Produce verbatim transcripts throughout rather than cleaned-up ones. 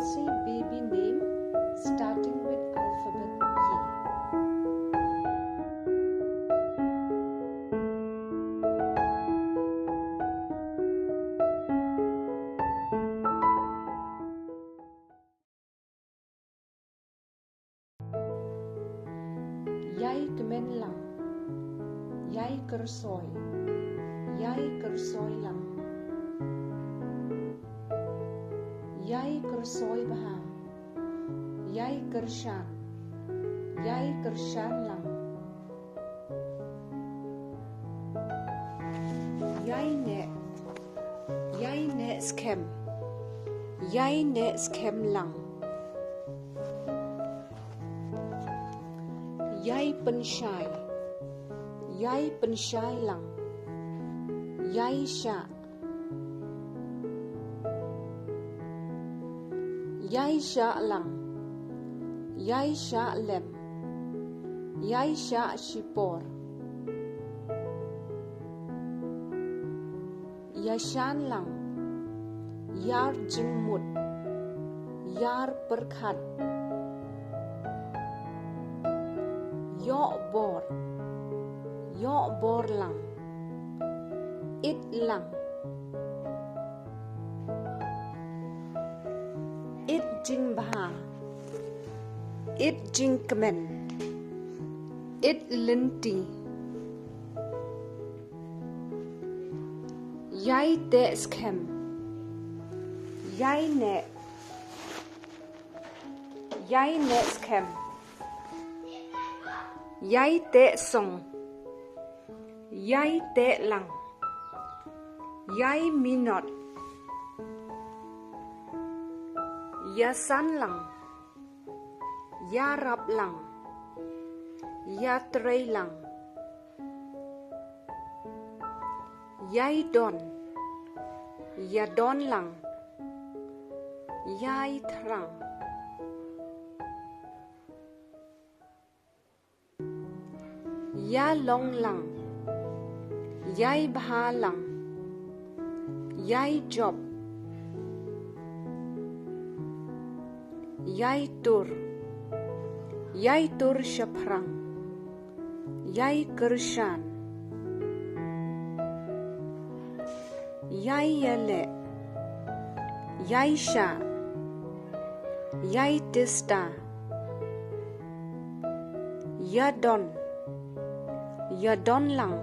Three baby name starting with alphabet Y. Ïai kmen lang. Ïai kyrsoi. Ïai kyrsoi lang. Ïai kyrsoi bha. Ïai kyrshan. Ïai kyrshan lang. Ïai neh. Ïai neh skhem. Ïai neh skhem lang. Ïai pynshai. Ïai pynshai lang. Ïai shah. Ïai shah lang. Ïai shah lem. Ïai shah shipor. Ïashan lang. Ïar jingmut. Ïar pyrkhat. Ïoh bor. Ïoh bor lang. It lang. It jingbha. It jingkmen. It lynti. Ïai teh skhem. Ïai neh. Ïai neh skhem. Ïai teh song. Ïai teh lang. Ïai minot. Ïasan lang. Ïarap lang. Ïatrei lang. Ïai don. Ïadon lang. Ïai thrang. Ïalong lang. Ïai bha lang. Ïai jop. Ïai tur. Ïai tur shaphrang. Ïai kyrshan. Ïai ïaleh. Ïai shah. Ïai tista. Ïadon. Ïadon lang.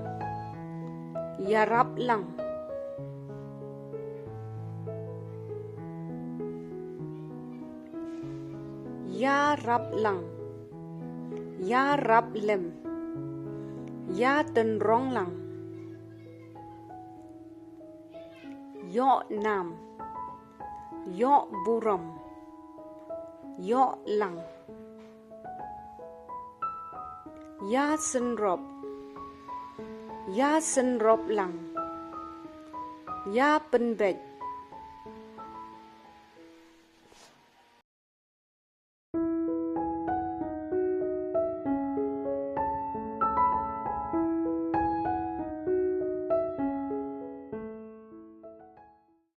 Ïarap lang. Ïarap lang. Ïarap lem. Ïatynrong lang. Ïoh nam. Ïoh burom. Ïoh lang. Ïa synrop. Ïa synrop lang. Ïa pynbeit.